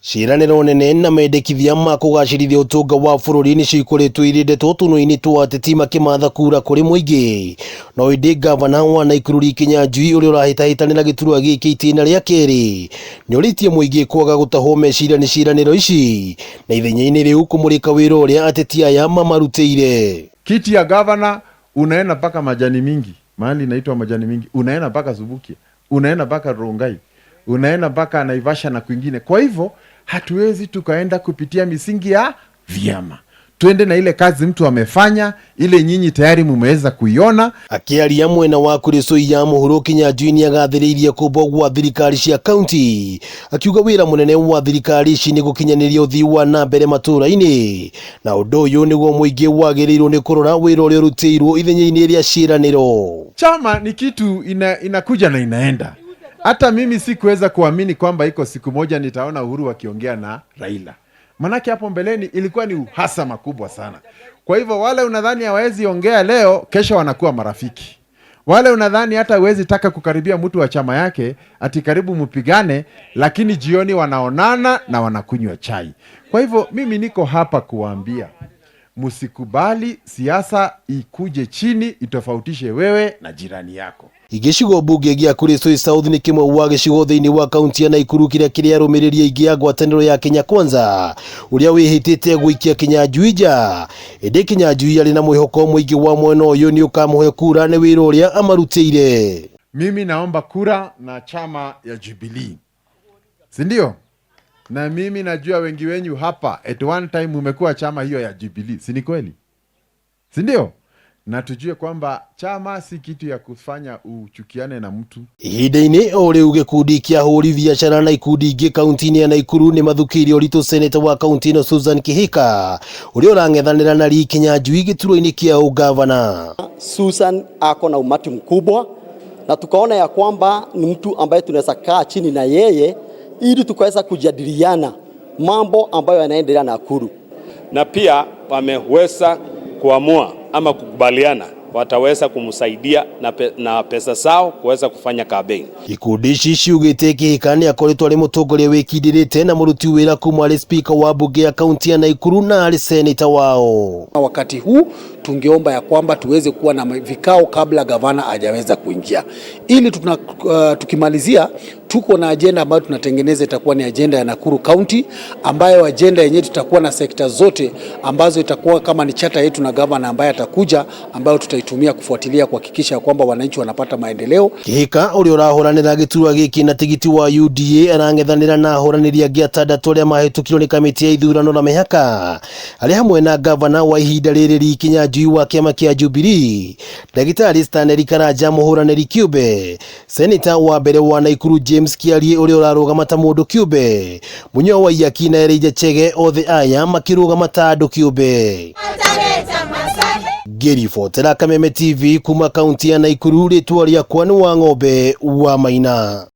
Ciĩranĩro nene na mendekithia ma kũgacĩrithia ũtonga wa bũrũri nĩcio ikoretwo irĩ ndeto tũnua-inĩ twa ateti makĩmatha kura kũrĩ mũingĩ. No ĩndĩ ngavana wa Naikuru Lee Kinyanjui ũrĩa ũrahĩtahĩtanĩra gĩturwa gĩkĩ itĩna rĩa kerĩ nĩorĩtie mũingĩ kwaga gũtahwo meciria nĩ ciĩranĩro ici na ithenya-inĩ rĩu kũmũrĩka wĩra ũrĩa ateti aya mamarutĩire. Kiti ya gavana unaenda mpaka Majani Mingi, mahali inaitwa Majani Mingi, unaenda mpaka Subukia, unaenda mpaka Rongai, unaenda mpaka Naivasha na kwingine. Kwa hivyo hatuwezi tukaenda kupitia misingi ya vyama, twende na ile kazi mtu amefanya, ile nyinyi tayari mumeweza kuiona. Akĩaria mwena wa Kuresoi ya mũhuro Kinyanjui nĩagathĩrĩirie kũmbwo gwa thirikari cia kaunti akiuga wĩra mũnene wa thirikari ici nĩ gũkinyanĩria ũthii wa na mbere matũra-inĩ na ũndũ ũyũ nĩguo mũingĩ wagĩrĩirwo nĩ kũrora wĩra ũrĩa ũrutĩirwo ithenya-inĩ rĩa ciĩranĩro. Chama ni kitu inakuja na inaenda. Hata mimi sikuweza kuamini kwamba iko siku moja nitaona Uhuru akiongea na Raila, manake hapo mbeleni ilikuwa ni uhasama kubwa sana. Kwa hivyo wale unadhani hawawezi ongea leo, kesho wanakuwa marafiki. Wale unadhani hata huwezi taka kukaribia mtu wa chama yake ati karibu mpigane, lakini jioni wanaonana na wanakunywa chai. Kwa hivyo mimi niko hapa kuwaambia msikubali siasa ikuje chini itofautishe wewe na jirani yako. Gĩcigo mbunge gĩa Kuresoi South nĩ kĩmwe wa gĩcigo thĩinĩ wa kaunti ya Naikuru kĩrĩa kĩrĩ arũmĩrĩri aingĩ a ngwatanĩro ya Kenya Kwanza ũrĩa wĩhĩtĩte gũikia Kinyanjui nja ĩndĩ Kinyanjui arĩ na mwĩhoko mũingĩ wa mwena ũyũ nĩ ũkamũhe kura nĩ wĩra ũrĩa amarutĩire. Mimi naomba kura na chama ya Jubilee, si ndio? Na mimi najua wengi wenyu hapa at one time mumekuwa chama hiyo ya Jubilee, si ni kweli? Si ndio? Na tujue kwamba chama si kitu ya kufanya uchukiane na mtu. Ihinda-inĩ o rĩu gĩkundi kĩa ahũri biacara na ikundi ingĩ kaunti-inĩ ya Naikuru nĩ mathukĩire ũritũ seneta wa kaunti ĩno Susan Kihika ũrĩa ũrang'ethanĩra na Lee Kinyanjui gĩturwa-inĩ kĩa ũgavana. Susan ako na umati mkubwa na tukaona ya kwamba ni mtu ambaye tunaweza kaa chini na yeye ili tukaweza kujadiliana mambo ambayo yanaendelea Nakuru. Na pia wameweza kuamua ama kukubaliana wataweza kumsaidia na pesa zao kuweza kufanya kampeni. Ikundi ici ciugĩte Kihika nĩ akoretwo arĩ mũtongoria wĩkindĩrĩte na mũruti wĩra kuma arĩ spika wa mbunge ya kaunti ya Naikuru na arĩ seneta wao. Wakati huu tungeomba ya kwamba tuweze kuwa na vikao kabla gavana hajaweza kuingia, ili tukimalizia tuko na ajenda ambayo tunatengeneza, itakuwa ni ajenda ya Nakuru County, ambayo ajenda yenyewe tutakuwa na sekta zote ambazo itakuwa kama ni chata yetu na gavana ambaye atakuja, ambayo tutaitumia kufuatilia kuhakikisha kwamba wananchi wanapata maendeleo. Kihika ũrĩa ũrahũranĩra gĩturwa gĩkĩ na tigiti wa UDA arang'ethanĩra na ahũranĩri angĩ atandatũ arĩa mahĩtũkirio nĩ kamĩtĩ ya ithurano na mĩhaka arĩ hamwe na gavana wa ihinda rĩrĩ Lee Kinyanjui wa kĩama kĩa Jubilee, ndagĩtarĩ Stanley Karanja mũhũranĩri kĩũmbe, seneta wa mbere wa Naikuru James Kiarie ũrĩa ũrarũgama ta mũndũ kĩũmbe, Munyao Waiyaki na Elijah Chege othe aya makĩrũgama ta andũ kĩũmbe. Ngĩribotera Kameme TV kuma kaunti ya Naikuru rĩtwa rĩakwa nĩ Wang'ombe wa Maina.